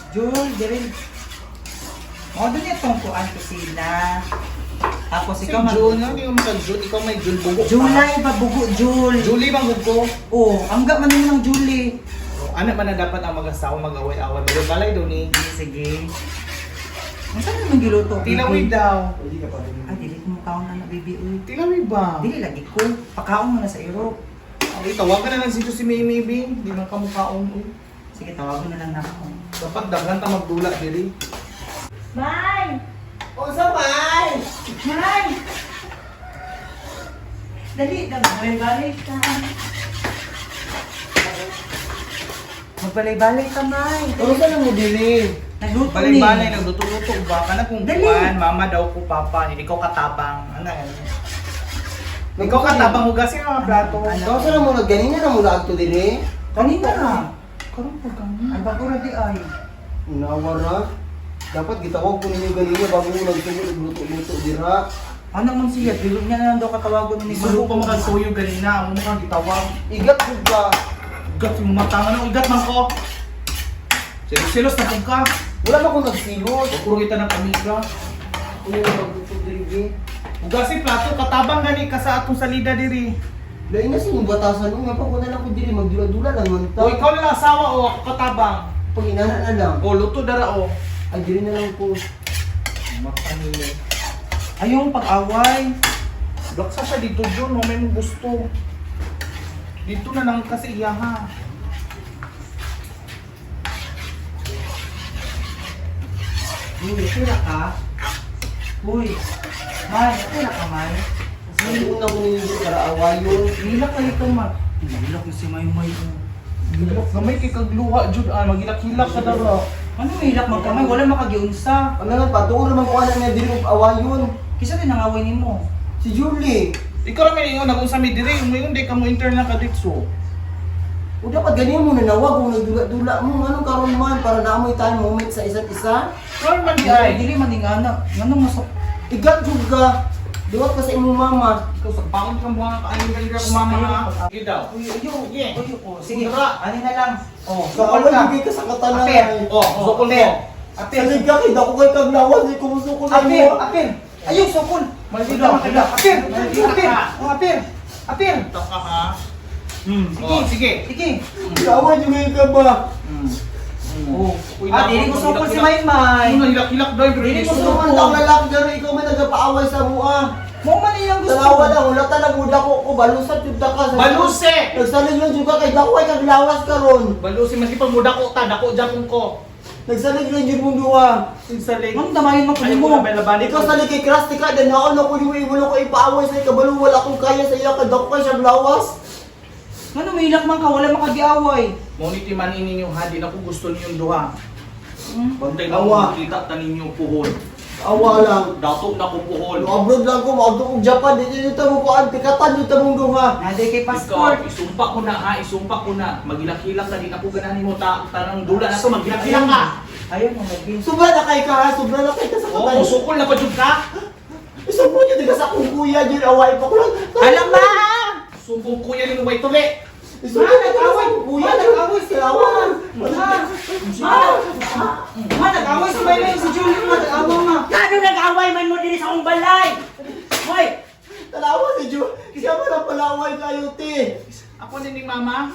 Jul, diri. Mo doon yung tungkuan kusina. Tapos Si ikaw mag June, hindi ko maka-June. Ikaw may June bugo pa. July ba bugo Jul? Julie bang ko? Oh, angga man naman ng Julie. Anak man na dapat ang mag-asawa mag-away-away. Balay-balay daw ni. Sige. Ang saan naman giluto? baby? Tilawi daw. Ay, dili ko mukhaon na na, baby. Uy. Tilawi ba? Dili lagi ko. Pakaon mo na sa Europe. Ay, tawagan na lang si si May Maybe. Hindi man kamukhaon. Uy. Sige, tawagan na lang na ako. Dapat daghan ta magdula diri. May! O sa may! May! Dali, nagbalay-balay ka. Magbalay-balay ka, May. Ano sa nang mo dili? Nagluto ni. Balay-balay nagluto-luto ba kana kung Dali. kuan mama daw ko papa, ikaw katabang. Ano yan? Ikaw katabang hugasin ang mga plato. Ano? Ikaw sa nang mo nagganina na mo naagto dili? Kanina na. Karon pa gani. Ang bago ra di ay. Nawara. Dapat gitawag ko ninyo ganina bago mo nagtubo nagluto-luto dira. Ano man siya? Dili niya na lang daw katawagon ni Isugo pa makasuyo ganina, amo mo kang gitawag. Igat pud ka. Igat yung mata nga igat man ko. Selos-selos na pud ka. Wala ba akong nagsilot? Puro kita ng amiga. Ano yung magluto diri bi? Hugasin plato, katabang gani ka sa atong salida diri. Lain na sa inyong batasan nga pa ko na lang ko diri magdula-dula lang man ta. O ikaw na lang asawa o ako katabang. Pag inana na lang. O luto dara o. Ay diri na lang ko. Mata niyo. Ayong pag-away. Daksa siya dito Jun, no, may mong gusto. Dito na lang kasi iya ha. Uy, tira ka. Uy. May, tira ka, May. Sa una ko ninyo diri para awayon. Hilak ka ito, May. Hilak na si May May. oh. Gilak gamay kay kagluha jud ah, magilak-hilak ka dara. Ano may hilak magkamay? Wala makagiunsa. Ano lang patuon naman ko anak niya diri og awayon. Kisa din nangaway nimo. Si Julie. Ikaw ra may ingon nag-unsa mi diri, moingon di ka mo intern na kaditso. O dapat ganyan mo nanawag kung nagdula-dula mo. Anong karon man para naamoy tayo moment sa isa't isa. Karon man di Ay, ay. dili man ning anak. Nganong masok? Igat jud ka. Duwat ka sa imong mama. Ikaw sa pangit kang buhang kaayo dali ka kumama ha. Sige daw. Uy, ayo, Sige. ayo ko. Sige, Tara. ani na lang. Oh, sukol Kaaway ka. jud ka sa katanan. Apir. Oh, sukol mo. Apir. Salig ka kay dako kay kaglawas di ko musukol sa Apir, imo. apir. Ayo, sukol. Maldita Wala, ka. wala. Apir, Maldita apir. ka. Oh, apir. Apir. Ito ka ha. Sige. Oh, sige. Sige. Kaaway jud ka ba? Oh. Uy, Ah, dili ko sukol si May May. Ano hilak-hilak daw pero Dili hindi ko Gusto sukol. man tao lalaki pero ikaw man nagapaaway sa mua. Mo man iyang gusto. Tanawa lang wala ta lang uda ko ko balusat jud ta ka. Baluse! Nagsalig lang jud ka kay dako kay kaglawas karon. Baluse maski pag muda ko ta dako japon ko. Nagsalig lang jud mong duha. Salig. Ma'am, damayin mo Ay kunin ko mo. na balaban Ikaw sa kay Krusty ka, dan ako na kunin mo imulo ko ipaaway sa kabalo, wala akong kaya sa iya, kadako kay siyang lawas. Ngano may hilak man ka, wala makagiaway. Mo ni timan ninyo ha, di na ko gusto ninyong duha. Bantay na Awa. ko kita ta ninyo puhol. Awa lang. Dato na ko puhol. Abroad lang ko, maabdo kong Japan, di dito mo kuan, pikatan dito mong duha. Naday kay passport. Ikaw, isumpa ko na ha, isumpa ko na. Magilak-hilak ka, di na ko ganahan mo ta tanang dula na to, magilak-hilak ka. Ayaw mo lagi. Sobra na kay ka ha, sobra na kay ka sa Oo, katay. sukol na pa jud ka. Isumbong niyo ka sa akong kuya, yun away pa ko lang. Alam ba? Sumbong kuya ni way tuli. Isumbong niyo ka sa akong kuya, Ma, nag-away sila. Awa. Ma! Ma! Ma, nag-away si May May si Julie, ma, nag-away ma. Ano nag-away man mo diri sa akong balay? Hoy, Tanawa si Ju, siya man ang palaway kayo, te. Ako ni mama.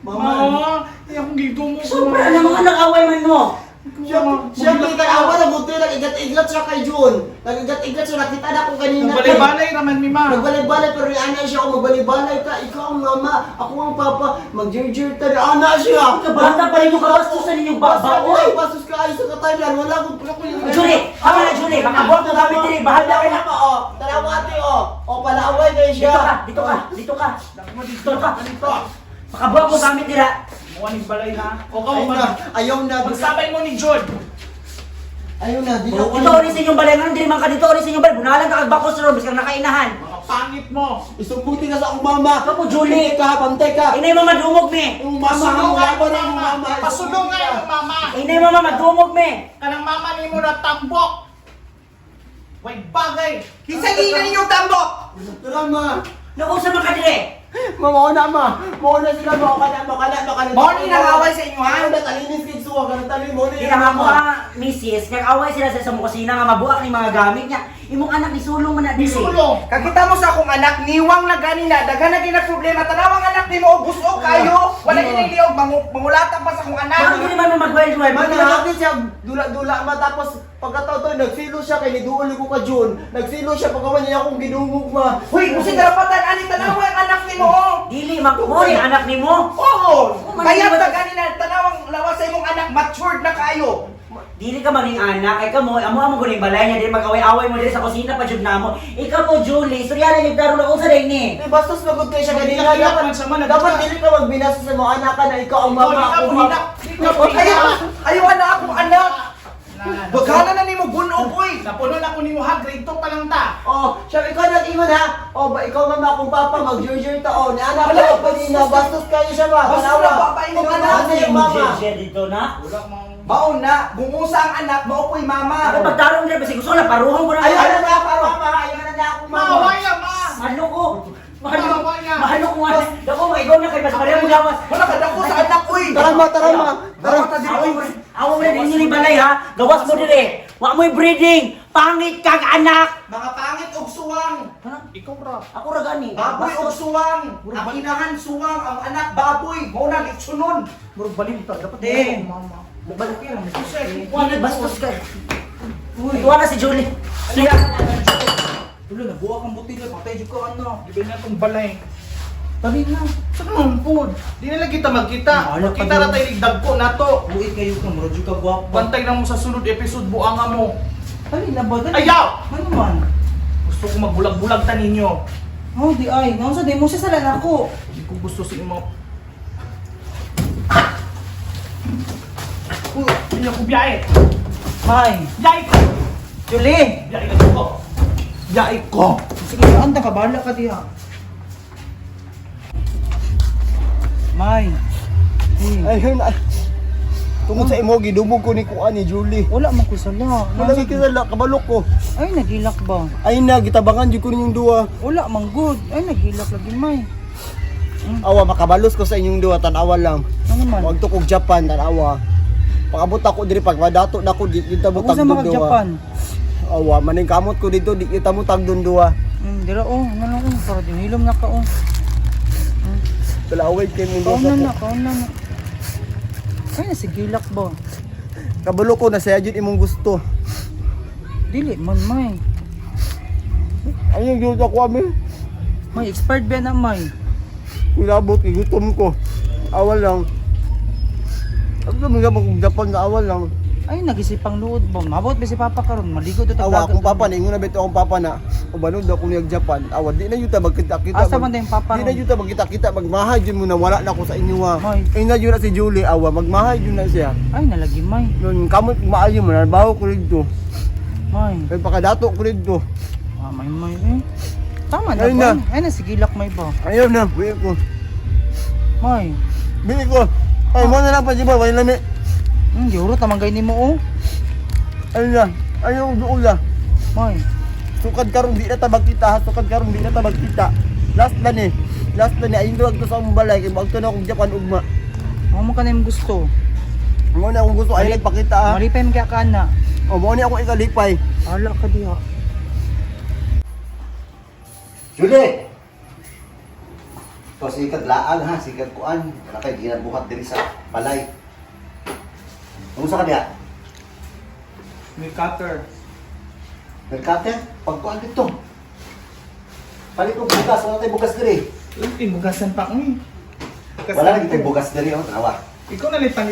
Mama, Ma, ay akong gigdumo ko. sobra na mga nag-away man mo. Siya, siya tanawa na buti, nag-igat-igat siya kay Jun. Nag-igat-igat siya, nakita na ko kanina. Nagbalay-balay raman mi ma. Nagbalay-balay pero ni ana siya ako magbalay-balay ka. Ikaw ang mama, ako ang papa. Mag-jir-jir ta ni ana siya. Bata pa rin yung kabastusan ninyong baba, Oy, oy. bastos ka ay sa katanan. Wala akong Julie, ama na Julie, makabuhat ko gamit diri, bahala ka na. Tanawa oh. Tanawa ate oh. Oh, palaaway kayo siya. Dito ka, dito ka, dito ka. Dito ka, dito. Makabuhat ko gamit dira. Muha ni balay ha. O ka Ayaw na, ayaw na. Magsabay mo ni Jod. Ayaw na, dito ko. Dito rin sa inyong balay, ngayon diri man ka dito rin sa inyong balay. Bunalan ka kagbakos ron, biskan nakainahan. Mga pangit mo. Isumbuti ka sa akong mama. Ako po, Julie. Hindi ka, bantay ka. Inay mo madumog me. Yung mama, ang Pasulungan mama, mo yung mama. mama. Pasulungan mo mama. Inay mo madumog me. Kanang mama nimo na tambok. Way bagay. Kinsa gina ninyong tambok? Tara ma. Naku, sa man ka dire. Ma, mao na ma. Mao na sila, mao ka na, mao ka na, mao ka na. Mao ni nag-away sa inyo, ha? Mao na, talinis kay suwa ka na, talinis. mo na Di na ako ha, misis, nag-away sila sa mong kusina nga mabuak ni mga gamit niya. Imong anak ni sulong man na diri. Sulong. Kakita mo sa akong anak, niwang na gani na, daghan na gina problema. Tanawang anak nimo, og busog kayo. Wala gini liog, mangulata pa sa akong anak. Bakit hindi man mo mag-wild-wild? Man, nagapit siya dula-dula ma tapos pagkatao to nagsilo siya kay niduol ko ka June. Nagsilo siya pagkawan niya akong ginungog ma. Hoy, kung si karapatan, ani tanawa ang anak nimo, oh. Dili man mo yung anak nimo. Oo! Oh, Kaya man- ta gani na, tanawang lawas sa imong anak, matured na kayo. Dili ka maging anak, ay kamo, amo amo guning balay niya dili mag-away-away mo diri sa kusina pa jud namo. Ikaw po Julie, istorya ni klaro na unsa day ni. Eh, bastos magod kay siya kanina. Nagilak Dapat, man siya, man, dapat nagilak. dili ka magbinasa sa mga anak ka na ikaw ang Ikaw, mama di ka ako. buhina. Di ka buhina. Ayaw, ayaw na akong anak. Bagana na nimo gunog, oy. Napuno na ko nimo ha, grade 2 pa lang ta. Oh, siya ikaw nag-ingon ha. Oh, ba ikaw mama akong papa mag-jurjur ta oh. Ni anak Wala, ko kanina bastos kayo siya ba. Bastos Tanawa. na, baba, imong anak. Tinuod na yung mama. Share dito na. Wala mang Baon na, bungusa ang anak, maupoy mama. Ako pagtarong diri basi gusto na paruhon ko na. Ayaw na na ako mama, ayaw na na ako mama. Maaway na ma. Mahalo ko. Mahalo. Maaway na. Mahalo ko nga. Dako mo ikaw na kay mas pareho mo gawas. Wala ka dako sa anak, oy. Tara ma, tara ma. Tara. Tara, tara, Awa mo, awa mo na din ni balay ha. Gawas mo dire. Wa mo'y breeding. Pangit kag anak. Mga pangit og suwang. Ha? Ikaw ra. Ako ra gani. Baboy og suwang. Ang inahan suwang, ang anak baboy. Mao na litsunon. Murag balinta dapat Te. di mama. Balik lang. Wa na bastos ka. Uy, tuwa na si Julie. Siya. Tulo na buwa kang butila, patay jud ka ano. Di ba na tong balay? Dali na. Sa naman po? Di na lang kita magkita. Wala ka Kita ra dun. tayo dagko na to. Buit kayo ka, murag jud ka gwapa. Bantay na mo sa sunod episode buanga mo. Dali na ba? Dali. Ayaw! Ano man? Gusto ko magbulag-bulag ta ninyo. Oh, di ay. Naunsa di mo siya sala nako. Hindi ko gusto sa imo. Uy, hindi ako biyahe. May. Biyahe ko. Julie. Biyahe ko. Biyahe ko. Sige, anda ka bahala ka diha. May. Hey. Ayun na. Tungod sa imo gidumog ko ni kuan ni Julie. Wala man ko sala. Wala gyud kisala kabalok ko. Ay, nagilak ba? Ay na gitabangan jud ko ninyong duwa. Wala man good. Ay, nagilak lagi, May. Awa makabalos ko sa inyong duwa tan-awa lang. Ano man? Wag to kog Japan tan-awa. Pakabot ako diri pag madato na ko di kita mo Ako sa tagdon mga duwa. Japan. Awa maning kamot ko dito di kita mo tagdon duwa. Dira oh, ano lang oh, para dinhilom na ka oh. Talaway kay mo Kaon duwa. na na, kaon na na. Ay, nasigilak ba? Kabalo ko na saya jud imong gusto. Dili man, May. Ayun gyud ako ami. May, expired ba na, May? Kulabot gutom ko. Awa lang. Ako mga mag Japan na awa lang. Ay, nagisipang luod ba? Mabot ba si Papa karon? Maligo to Awa akong papa na ingon na bitaw akong papa na ubanod ako niyag Japan. Awa di na yuta magkita-kita. Asa man na yung papa Di na ron? yuta magkita-kita magmahay jud mo na wala na ako sa inyo ha. May. Ay na jud na si Julie awa magmahay jud na siya. Ay, nalagi, May. Nun kamot maayo mo na baho ko dito. May. Kay pakadato ko dito. Ah, may, may, eh. Tama na Ayun ba? na. Ay, nasigilak, May ba? Ayaw na, buhi ko. May. Buhi ko. Ay mo na lang pa si ba, wala lami. Yuro, tamang gay nimo oh. Ayun na. Ayaw duula. May. Sukad karon di na ta magkita ha, sukad karon di na ta magkita. Last na ni. Last na ni ayun duwag to sa among balay kay bagto na akong Japan ugma. Mo ka na yung gusto. Mo na akong gusto ay nagpakita ha. Malipay mo kaya ka na. O mo ni akong ikalipay. Ala ka diha. Julie! To sikat laag ha, sikat kuan. Wala kay ginabuhat diri sa balay. Kumusta ka diha? May cutter. Nagkate, pagkuan dito. Palit og bugas, wala tay bugas diri. Uy, bugasan pa ko eh. Wala lagi tay bugas diri oh, tanawa. Ikaw na litang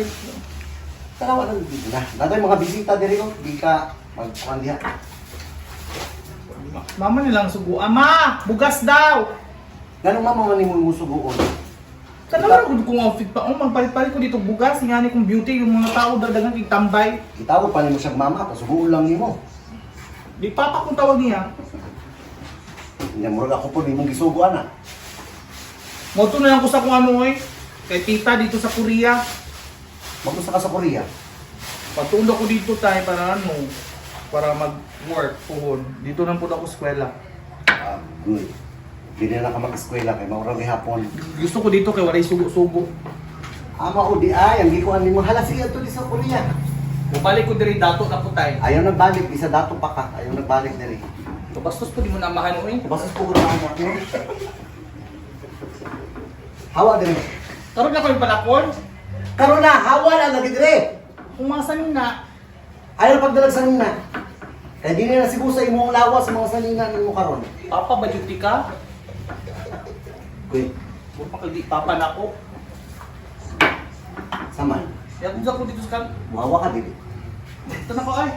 Tanawa lang dito na. Natay mga bisita diri oh, di ka magkuan diha. Mama nilang suguan. Ma! Bugas daw! Nganong mama man nimo musuguon? Tanawa ra gud kong outfit pa. Oh, magpalit-palit ko dito bugas. Ingani kong beauty yung mga tao dadagan kay tambay. Gitawag pa nimo siyang mama, pasuguon lang nimo. Di papa kong tawag niya. Nya murag ako po nimong gisuguan ah. Moto na lang ko sa kung ano eh. Kay tita dito sa Korea. Magusta ka sa Korea. Patundo ko dito tayo para ano, para mag-work puhon. Dito lang po ako eskwela. Ah, good. Di na lang ka mag-eskwela kay maurang gihapon. Gusto ko dito kay walay sugo-sugo. Ama o di ay, ang gikuan nimo hala sige adto di sa Korea. Mubalik ko diri dato na putay. Ayaw nagbalik, isa dato pa ka. Ayaw nagbalik diri. Bastos po di mo namahan oy. Bastos po ko na ako. Hawa diri. Karon na ko yung panakon. Karon na, hawa na lagi diri. Kung mga sanina, Ayaw pagdalag sanina. Kaya di na nasigo sa imong lawas sa mga sanina nimo karon. Papa ba jud ka? Kuy, Mura pa kay di papa nako. saman. Yan ko dito sa kan. Muhawa ka dili. Ito na ko ay.